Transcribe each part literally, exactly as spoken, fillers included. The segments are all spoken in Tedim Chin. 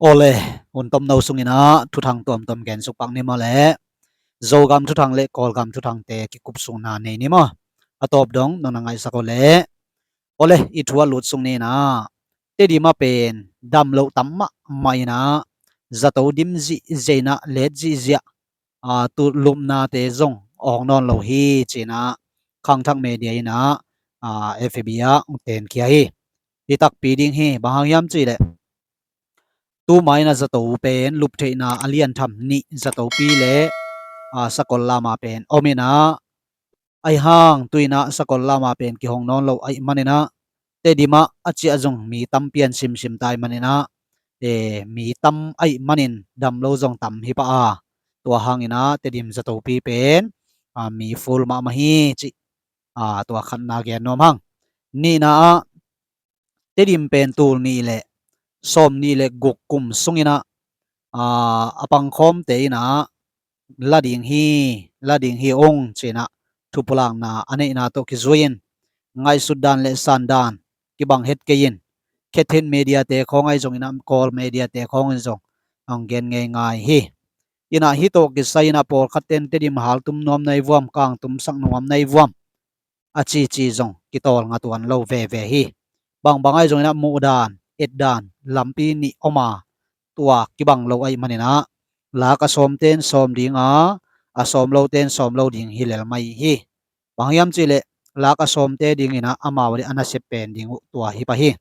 Awle, hun tomno sungin ah thuthang tuamtuam gen suk pak ni maw le. Zogam thuthang le Kawlgam thuthangte kikupsukna nei ni maw. A tawp dong nong na ngaihsak aw le. Awle, i thu a lut sung ni in ah Tedim ah pen dam lo tam mahmah in ah zato dim zihziah in ah let zihziah, aa, tu lupnate zong awng nawn lo hi ci in ah Khangthak Media in ah, aa, F B ah hong tenkhia hi. Hi takpi ding hi, bang hang hiam cih leh tuma in ah zato pen luptheihna a lian tham nih zatopi le, aa, sakol lama pen om in ah, ahi hang tu in ah sakol lama pen kihong nawn lo ahih manin ah Tedim ah a ciah zong mi tam pian simsim ta ahih manin ah, e, mi tam ahih manin dam lo zong tam hi pah a, tua hangin ah Tedim zatopi pen, aa, mi full mahmah hi cih, aa, tua khatna gen nuam hang. Nihna ah Tedim pen tul nih le sawm nih le guk kum sungin ah, aa, a pangkhawmte in ah la ding hi, la ding hi ung ci in ah thupulakna a neihna tawh kizui in ngaihsut dan le san dan kibang het kei in, Khethin Mediate khawng ahi zongin ah Kawl Mediate khawng in zong hong gen ngeingai hi. In ah hih tawh kisai in ah pawlkhatte in Tedim haltum nuam na hi vuam, kangtum sak nuam na hi vuam a cici zong kitawl ngatuan lo veve hi. Bangbang ahi zongin ah muhdan, etdan lampi nih om a, tua kibang lo ahih manin ah lak a sawmte in sawm ding a, a sawm lote in sawm lo ding hi lel mai hi. Bang hiam cih leh lak a sawmte dingin ah amau a nasep pen ding uh tua hi pah hi.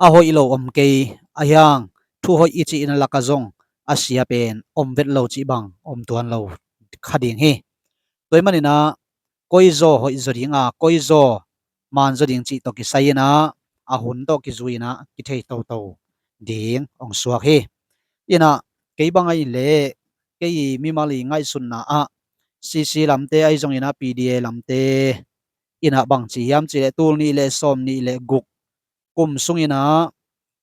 A hoih lo om kei, ahi hang thu hoih i cih in ah lak ah zong a sia pen om vet lo cih bang om tuan lo kha ding hi. Tua ahih manin ah koi zaw hoih zaw ding a, koi zaw man zaw ding cih tawh kisai in ah a hun tawh kizui in ah kithei toto ding hong suak hi. In ah kei bang ahih leh kei i mimal i ngaihsutna ah C C lamte ahi zongin ah P D A lamte in ah bang ci hiam cih leh tul nih le sawm nih le guk kum sungin ah,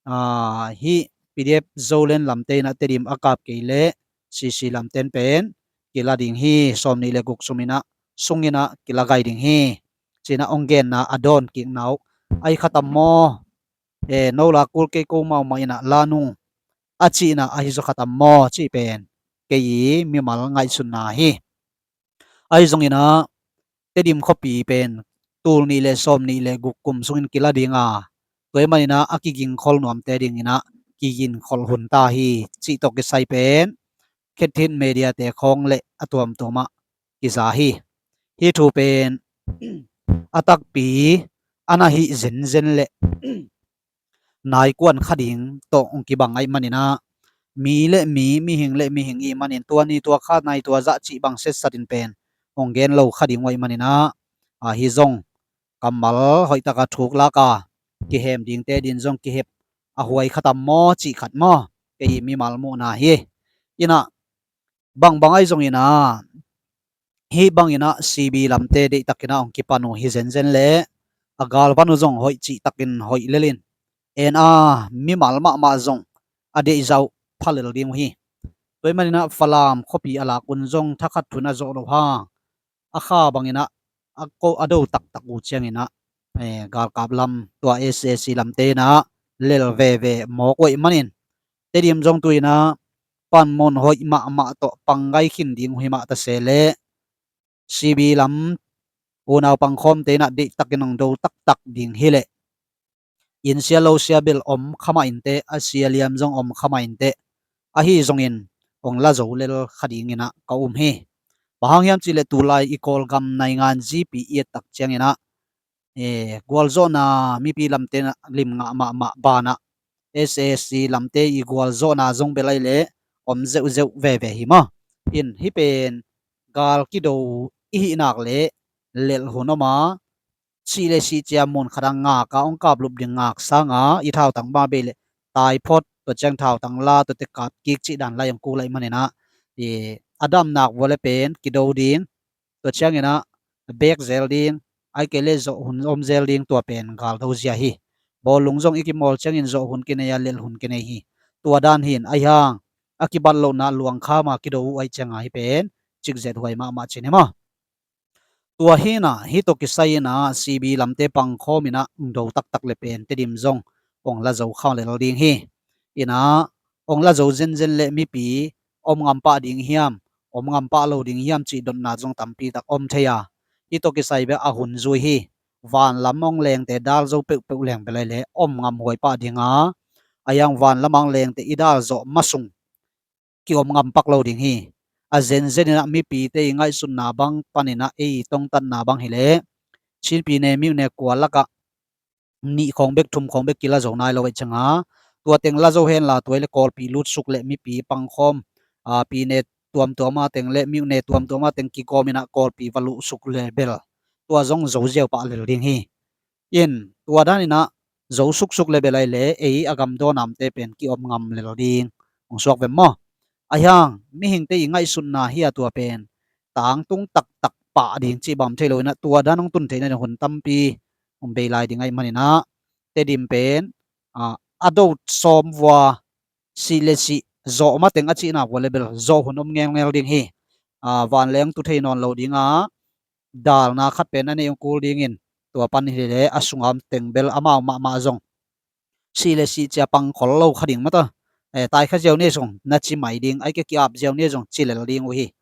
aa, hih P D F Zoland lamte in ah Tedim a kap kei leh C C lamte in pen kila ding hi, sawm nih le guk sungin ah, sungin ah kila gai ding hi ci in ah hong genna a dawn kikna uh ahi kha tam maw? E, no la kul kei, ko mahmah in ah la nung a cihna ahi zaw kha tam maw cih pen kei i mimal ngaihsutna hi. Ahi zongin ah Tedim khuapi pen tul nih le sawm nih le guk kum sungin kila ding a, tua ahih manin ah a kigingkhol nuamte dingin ah kigingkhol hun ta hi cih tawh kisai pen Khethin Mediate khawng le a tuamtuam ah kiza hi. Hih thu pen a takpi a na hih zenzen le naikuan kha ding tawh hong kibang ahih manin ah mi le mi, mihing le mihing ihih manin tua ni tua kha nai tua zah cih bang setsat in pen hong gen lo kha ding uh ahih manin ah, a, hih zong kammal hoih taka thuk lak a kihem dingte ding zong kihep a huai kha tam maw cih khat maw, kei i mimal muhna hi. In ah bangbang ahi zongin ah hih bangin ah C B lamte deihtakin ah hong kipan uh hi zenzen leh a galvan uh zong hoih cihtakin hoih lel in, en a mimal mahmah zong a deihzah uh pha lel ding uh hi. Tua ahih manin ah Falam khuapi a lak un zong thakhat thu in a zawh loh hang a kha bangin ah a ko a do taktak uh ciangin ah, eh, galkap lam tua S A C lamte in ah lel veve mawk uh ahih manin Tedim zong tu in ah panmun hoih mahmah tawh panggai khin ding uh hi mah ta se leh C B lam unau pangkhawmte in ah deihtakin hong do taktak ding hi leh inn sia lo sia bel om kha mah inteh, a sia liam zong om kha mah inteh, ahi zongin hong la zo lel kha dingin ah ka um hi. Bang hang hiam cih leh tulai i Kawlgam naingan zipi i et tak ciangin ah, eh, gualzawhna mipi lamte in ah lim ngah mahmah banah S A C lamte i gualzawhna zong bel ahih leh om zeuhzeuh veve hi maw. In hih pen gal kido i hih nak leh lelh hun om a, sih le sih cia mun khat a ngak a hong kaplup ding ngak sang a, i thautang mah bei leh taiphot, tua ciang thautang la, tuate kap kik cih dan lai hong kul ahih manin ah, i a damnak vua le pen kido ding, tua ciangin ah bek zel ding, ahih kei leh zawh hun om zel ding, tua pen gal do zia hi. Bawlung zong i kimawl ciangin zawh hun kinei a, lelh hun kinei hi. Tua dan hi in, ahi hang a kibat lohna luang kham a kido uh ahih ciang a hih pen cikzet huai mahmah ci ni maw. Tua hi in ah hih tawh kisai in ah C B lamte pangkhawm in ah hong do taktak le pen Tedim zong hong la zo kha lel ding hi. In ah hong la zo zenzen le mipi om ngam pah ding hiam, om ngam pah lo ding hiam cih dotna zong tampi tak om thei a, hih tawh kisai bek a hun zui hi. Vanlam hong lengte dal zo peuhpeuh leng bel ai le om ngam huai pah ding a, a hiang vanlam hong lengte i dal zawh masung ki om ngam pak lo ding hi. A zenzen in ah mipite i ngaihsutna bang panin ah ei tongtatna bang hi leh Chin pyine myone kua lakah nih khawng bek, thum khawng bek kila zo nai lo ahih ciangin, tua teng la zo hen la, tua hi leh Kawlpi lutsuk le mipi pangkhawm, a, pyine tuamtuam a teng le myone tuamtuam a teng kigawm in ah Kawlpi va lutsuk le bel tua zong zo ziau pah lel ding hi. In tua dan in ah zo suksuk le bel ai le ei a gam dawnamte pen ki om ngam lel ding hong suak ve maw? A hiang mihingte i ngaihsutna hi a, tua pen tangtung taktak pah ding cih bang thei lo in ah, tua dan hong tun theihna ding hun tampi hong bei lai ding ahih manin ah, Tedim pen, a, a do sawm vua sih le sih zawh mateng a cihna vua le bel zawh hun om ngelngel ding hi. A, vanleng tu thei nawn lo ding a, dalna khat pen a neih hong kul dingin, tua pan hi leh a sunga om teng bel amau mahmah zong sih le sih cia pang khol lo kha ding mataw. Eh, tai kha ziau ni zong na ci mai ding, ai ke ki-ap ziau ni zong ci lel ding uh hi.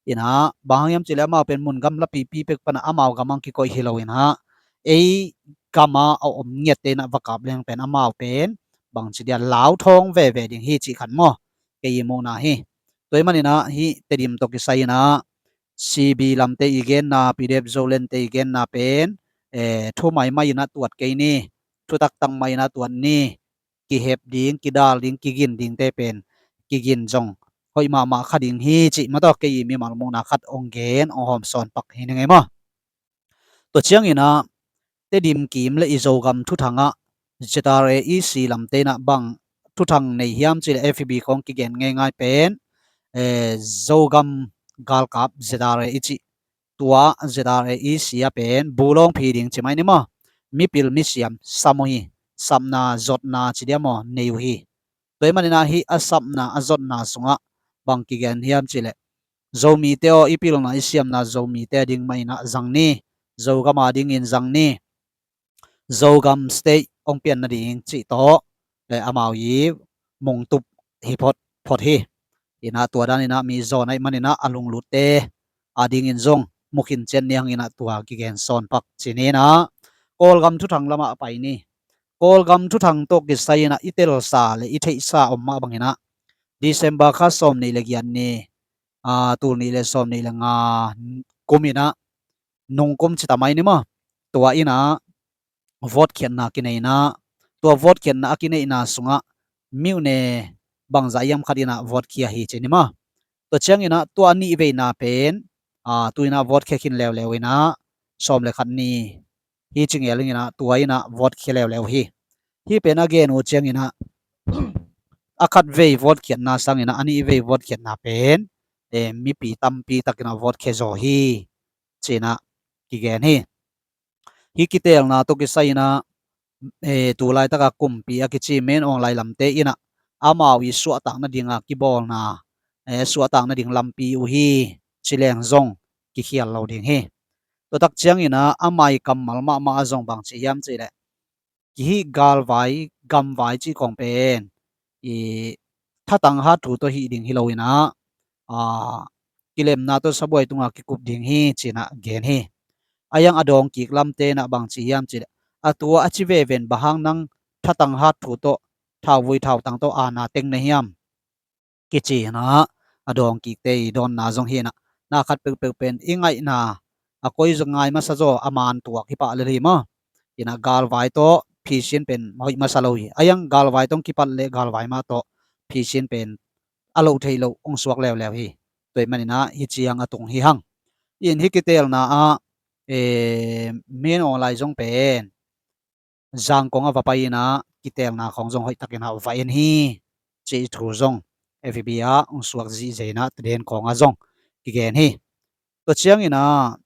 In ah bang hang hiam cih leh amau pen mun gam lapipi pek pan ah amau gam hong kikoih hi lo in ah, ei gam a a om ngiatte in ah va kap leng pen amau pen bangci dia lau thawng veve ding hi cih khat maw? Kei i muhna hi. Tua ahih manin ah hih Tedim tawh kisai in ah C B lamte i genna, P D F Zolandte i genna pen, eh, thu maimai in ah tuat kei ni, thu taktak mai in ah tuat ni, kihep ding, kidal ding, kigin dingte pen kigin zong hoih mahmah kha ding hi cih mataw, kei i mimal muhna khat hong gen, hong hawm sawn pak hi ning ei maw? Tua ciangin ah Tedim kim le i Zogam thuthang ah Z R A E C lamte in ah bang thuthang nei hiam cih leh F B khawng kigen ngeingai pen, eh, Zogam galkap Z R A i cih, tua Z R A E C a pen bu lawng phi ding ci mai ni maw? Mipil misiam sam uh hi. Sapna zotna ci dia maw, nei uh hi. Tua ahih manin ah hih a sapna a zotna sungah bang kigen hiam cih leh, Zomite aw, i pilna i siamna Zomite a ding mah in ah zang ni, Zogam a dingin zang ni, Zogam State hong pian nading cih tawh, eh, amau i mungtup hi phot phot hi. In ah tua dan in ah mi zawn ahih manin ah a lunglutte a dingin zong mu khin ciat ni hang in ah tua kigen sawn pak ci ni in ah, Kawlgam thuthang lamah pai ni. Kawlgam thuthang tawh kisai in ah i telsa le i theihsa om mah bangin ah December kha sawm nih le giat ni, a, tul nih le sawm nih le nga kum in ah, nungkum ci ta mai ni maw? Tua in ah vote khiatna kinei in ah, tua vote khiatna a kineihna sungah myone bangzah hiam khat in ah vote khia hi ci ni maw? Tua ciangin ah tua a nih veina pen, a, tu in ah vote khia khin leuleu in ah, sawm le khat ni hi ci ngel in ah, tua in ah vote khia leuleu hi. Hih pen a gen uh ciangin ah, a khat vei vote khiatna sangin ah a nih vei vote khiatna pen, eh, mipi tampi tak in ah vote khia zaw hi ci in ah kigen hi. Hih kiteelna tawh kisai in ah, eh, tu laitak a kumpi a kici Min Aung Hlaing lamte in ah amau i suahtak nading a kibawlna, eh, suahtak nading lampi uh hi ci leng zong kikhial lo ding hi. Tua tak ciangin ah a mai kammal mahmah a zong bang ci hiam cih leh, kihih galvai, gamvai cih khawng pen i thatang hat thu tawh hih ding hi lo in ah, a, kilemna tawh sabuai tungah kikup ding hi ci in ah gen hi. A hiang a dawng kik lamte in ah bang ci hiam cih leh, a tua a ci veven bang hang nang thatang hat thu tawh, thauvui thautang tawh aana teng na hiam kici in ah, a dawng kikte i dawnna zong hi in ah, na khat peuhpeuh pen i ngaihna a koi zong ngai masa zaw a man tuak hi pah lel hi maw? In ah galvai tawh phisin pen hoih masa lo hi. A hiang galvai tawh kipat le galvai mah tawh phisin pen a loh theih loh hong suak leuleu hi. Tua ahih manin ah hih ciang a tung hi hang. In hih kiteelna ah, eh, Min Aung Hlaing zong pen Zangkong a va pai in ah kiteelna khawng zong hoih takin ah va en hi cih thu zong F B ah hong suak zihzei in ah tiden khawng ah zong kigen hi. Tua ciangin ah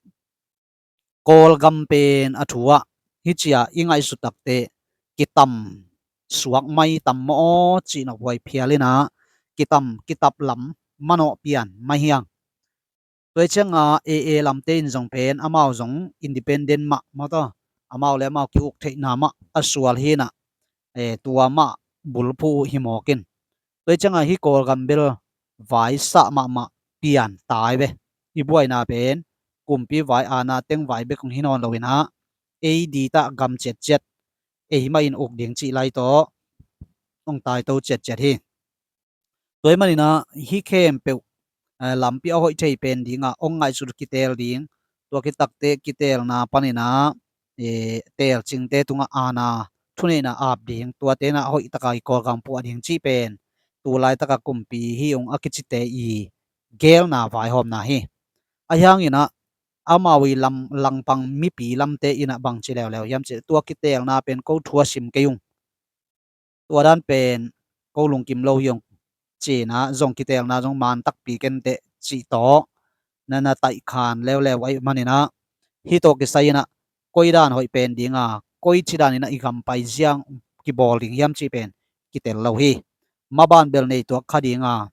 Kawlgam pen a thu ah hih ciang i ngaihsut takte kitam suak mai tam maw cih na huai phial in ah kitam kitap lam manawh pian mai hiang. Tua hi ciangin A A lamte in zong pen amau zong independent mah, mah tawh, amau le amau ki-uk theihna mah a sual hi in ah, eh, tua mah bulphuh uh hi mawk in. Tua hi ciangah hih Kawlgam bel vaisah mahmah pian tai ve. I buaina pen kumpi vai, aana teng vai bek hong hi nawn lo inah, ei ditah gam ciatciat, ei mah in uk ding cih lai tawh hong taito ciatciat hi. Tua hi maninah hih khempeuh lampi a hoih thei pen dingah hong ngaihsut kiteel ding, tua kitakte kiteelna paninah teelcingte tungah aana thuneihna aap ding, tuate inah hoih takah i Kawlgam puah ding cih pen tu laitakah kumpi hih ung a kicite i geelna vaihawmna hi. Ahi hanginah amau i lam, langpang mipi lamte inah bangci leuleu hiam cih, tua kiteelna pen ko thu a sim kei ung, tua dan pen ko lungkim lo hi ung, cinah zong kiteelna zong man takpi kenteh cih tawh na na taihkhan leuleu ahih maninah hih tawh kisai inah koi dan hoih pen dinga, koi ci daninah i gam pai ziang kibawl ding hiam cih pen kitel lo hi. Maban bel nei tuak kha dinga,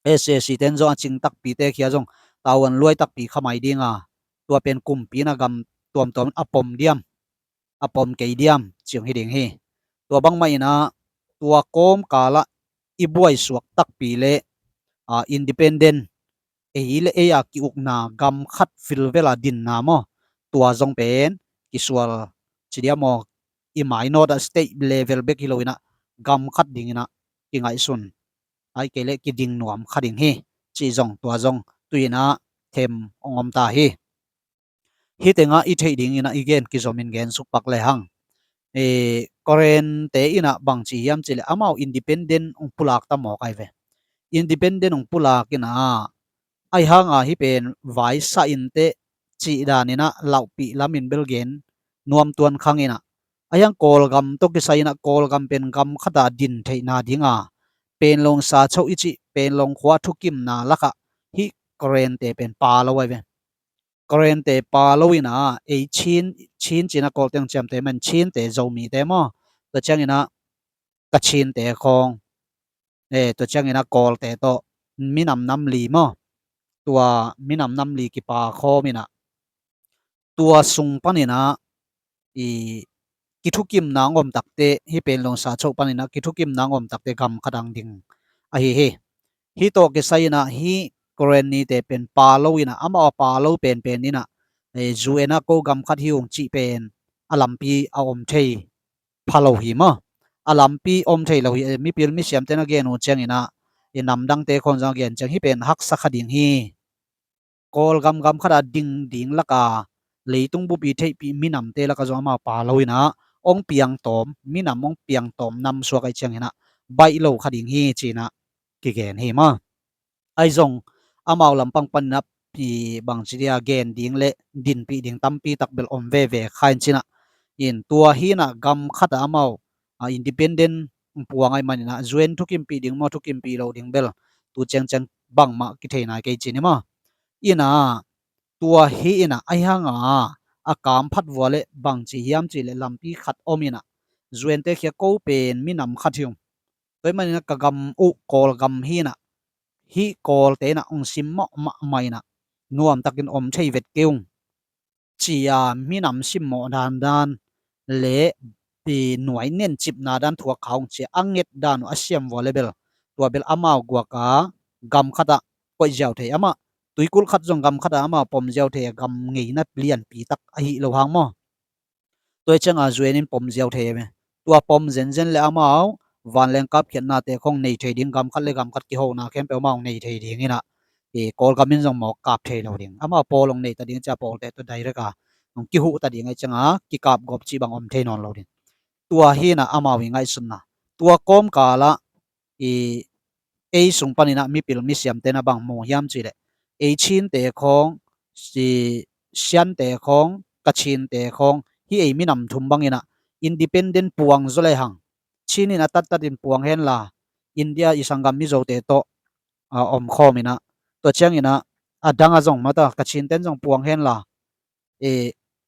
SAC ten zong a cing takpite khia zong tavuan luai takpi kha mai dinga, tua pen kumpi inah gam tuamtuam a pom diam, a pom kei diam ci hong hi ding hi. Tua bangmah inah tua kawmkalah i buaisuak takpi le independent, ei le ei a ki-ukna gam khat vilvela dinna maw, tua zong pen kisual ci diam maw, i mainawtah state level bek hi lo inah gam khat dinginah kingaihsun, ahih kei leh kiding nuam kha ding hi cih zong, tua zong tu inah them hong om ta hi. Hih tengah i theih dinginah i gen kizomin gen sukpak lehang, Kawlgam te inah bangci hiam cih leh amau independent hong pulak ta mawk ahi ve. Independent hong pulak inah ahi hanga hih pen vaisah inteh cih daninah lauhpih lamin bel gen nuam tuan khang inah, ahi hang Kawlgam tawh kisai inah Kawlgam pen gam khata din theihna dinga Panglong sacho i cih Panglong khua thukimna lakah hih Kawlgam te pen pa lo ahi ve. Kawlgam te pa lo inah ei Chin, Chin cinah Kawlte hong ciamteh manin Chinte, Zomite maw, tua cianginah Kachinte khawng, tua cianginah Kawlte tawh minam nam li maw, tua minam nam li kipa khawm inah tua sung paninah i kithukimna hong om takte, hih Panglong sacho paninah kithukimna hong om takte gam khat ang ding ahi hi. Hih tawh kisai inah hih Kawlgam te pen pa lo inah, amau a pa lo penpen inah UN ah ko gam khat hi ung cih pen a lampi a om thei pha lo hi maw. A lampi om thei lo hi. Mipil misiamte na gen uh cianginah i namdangte khawng zong a gen ciang hih pen haksa kha ding hi. Kawlgam gam khata ding ding laka leitung bup i theihpih minamte laka zong amau pa lo inah hong piangtawm, minam hong piangtawm nam suak ahi cianginah baih lo kha ding hi cinah kigen hi maw. Ahi zong amau lampang paninah bangci dia gen ding le dinpih ding tampi tak bel om veve kha in cinah, in tua hinah gam khata amau independent puang ahi maninah UN thukimpih ding maw, thukimpih lo ding bel tu ciangciang bangmah kithei nai kei cin hi maw. Inah tua hi inah ahi hanga a kamphat vua le bangci hiam cih leh lampi khat om inah, UN te khia ko pen minam khat hi ung, tua hi maninah ka gam uh Kawlgam hi inah, hih Kawlte inah hong simmawh mahmah inah nuamtakin om thei vet kei ung, ci-a minam simmawh dandan le nuai nencipna dan thuak kha ung ci-a a nget dan uh a siam vua le bel, tua bel amau guaka gam khatah koih ziau thei amah, tuikulh khat zong gam khatah amau pom ziau thei a, gam ngeina lianpi tak ahi lo hang maw. Tua hi cianga UN in pom ziau thei a ve. Tua pom zenzen le amau vanleng kapkhiatnate khawng nei thei ding, gam khat le gam khat kihona khempeuh amau nei thei ding inah, Kawlgam in zong mawk kap thei lo ding, amau pawl hong nei ta ding cia pawlte tawh direct a hong kihuh ta ding ahi cianga kikapgawp cih bang om thei nawn lo ding. Tua hinah amau i ngaihsutna. Tua kawmkalah ei sung paninah mipil misiamte na bang mu hiam cih leh ei Chinte khawng, Siante khawng, Kachinte khawng, hih ei minam thum banginah independent puang zaw lehang, Chin in a tattatin puang henla India i sanggam Mizote tawh omkhawm inah, tua cianginah a dang a zong mata Kachinte in zong puang henla,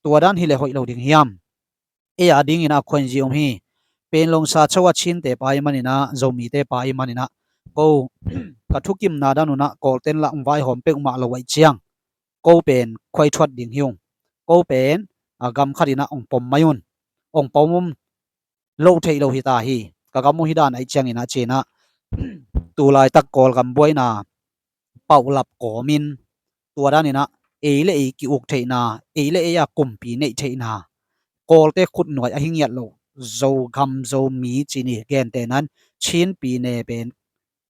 tua dan hileh hoih lo ding hiam? Ei a dingin a khuainzi om hi. Panglong sacho a Chinte pa i maninah, Zomite pa i maninah, ko ka thukimna dan unah Kawlten lah hong vaihawm peuhmah lo aih ciang, ko pen khuaithuat ding hi ung. Ko pen a gam khatinah hong pom mai un. Hong pom um lo theih lo hita hi. Ka gam uh hi dan aih cianginah cinah Tulaitak Kawlgam buaina paulap kawmin, tua daninah ei le ei ki-uk theihna, ei le ei a kumpi neih theihna, Kawlte khutnuai ahi ngiat loh Zogam Zomi cini gentehnan Chin pine pen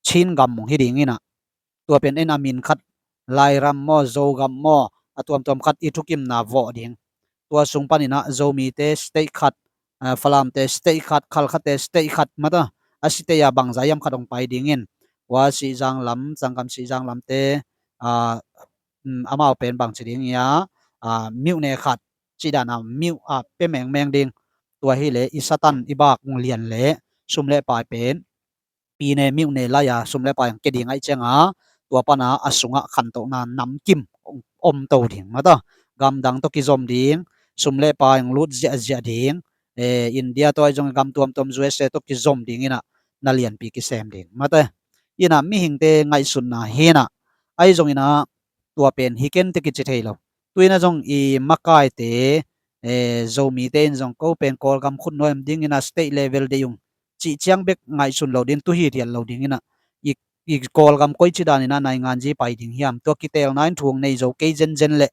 Chin gam mong hi dinginah, tua pen en a min khat Lairam maw, Zogam maw, a tuamtuam khat i thukimna vawh ding. Tua sung paninah Zomite state khat, Falamte state khat, Khalkhate state khat, mata a state a bangza hiam khat hong pai dingin, ua Sihzang lam, Zangkam Sihzang lamte, amau pen bangci ding ia, myone khat cih dana myo a pia mengmeng ding. Tua hileh i satan i bak hong lian leh sum le pai pen pine myone lai-a sum le pai hong kia ding ahih cianga, tua pana a sungah khantohna namkim hong omto ding, mata gamdang tawh kizom ding, sum le pai hong lut ziahziah ding. India tawh ahi zong gam tuamtuam, U S A tawh kizom dinginah na lianpi kisem ding, mata inah mihingte ngaihsutna hinah, ahi zonginah tua pen hi kente kici thei lo. Tuinah zong i makaite, Zomite in zong ko pen Kawlgam khutnuai om dinginah state level deih ung cih ciang bek ngaihsun lo ding, tu hithiat lo dinginah i Kawlgam koici daninah nainganzi pai ding hiam, tua kiteelna in thu hong nei zo kei zenzen leh,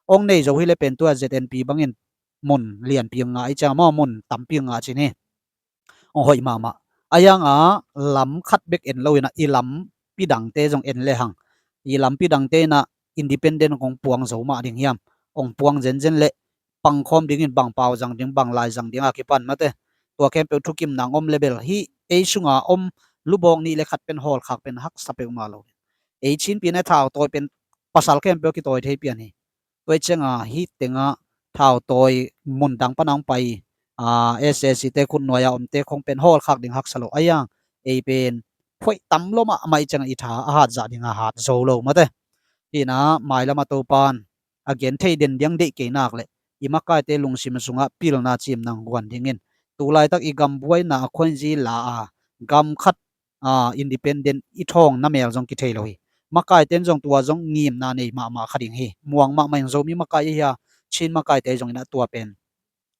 hong nei zo hileh pen tua Z N P bangin mun lianpi hong ngah ahih cianga maw, mun tampi hong ngah cin hi. Hong hoih mahmah. Ahi hanga lam khat bek en loinah i lampi dangte zong en lehang, i lampi dangte inah independent hong puang zo mah ding hiam, hong puang zenzen leh pangkhawm dingin bang pau zang ding, bang lai zang ding a kipan, mate, tua khempeuh thukimna hong om le bel hih ei sunga om lubawk nih le khat pen hawlkhak pen haksa peuhmah lo. Ei Chin pine thautawi pen pasal khempeuh a kitawi thei pian hi. Tua ahih cianga hih tengah thautawi mundang pana hong pai, S A C te khutnuai-a omte khong pen hawlkhak ding haksa lo. Ahi hang ei pen phoih tam lua mahmah ahih cianga i tha a hatzah dinga hat zo lo, mate. Hinah mailamah Topan a gen thei den diang deih kei nak leh i makaite lungsim sungah pilna cimna hong guan dingin, tulaitak i gam buaina a khuanzi la a, gam khat independent i thawng na mel zong kithei lo hi. Makaite in zong tua zong ngimna nei mahmah kha ding hi. Muang mahmah in Zomi makai ahi a, Chin makaite ahi zonginah tua pen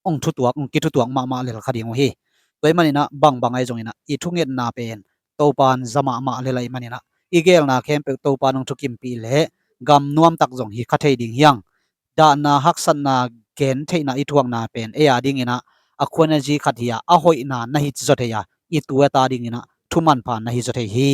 hong thutuak, hong kithutuak mahmah lel kha ding uh hi. Tua ahih maninah bangbang ahi zonginah i thungetna pen Topan za mahmah lel ahih maninah i geelna khempeuh Topan hong thukimpih leh gam nuamtak zong hi kha thei ding hi hang. Dahna haksatna gen theihna i thuakna pen ei a dinginah a khuan a zi khat hi a, a hoihna na hi zaw thei a, i tu a ta dinginah thumanpha na hi zaw thei hi.